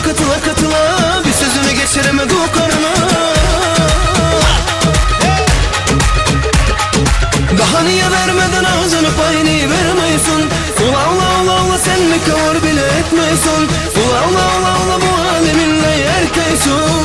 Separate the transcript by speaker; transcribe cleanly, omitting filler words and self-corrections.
Speaker 1: katyla katyla Bir sözüni geçireme dukarına Daha niye vermeden ağzını payını vermiyorsun? Ula ula ula ula sen mi kavur bile etmiyorsun? Ula ula ula ula bu aleminle yerkaysun.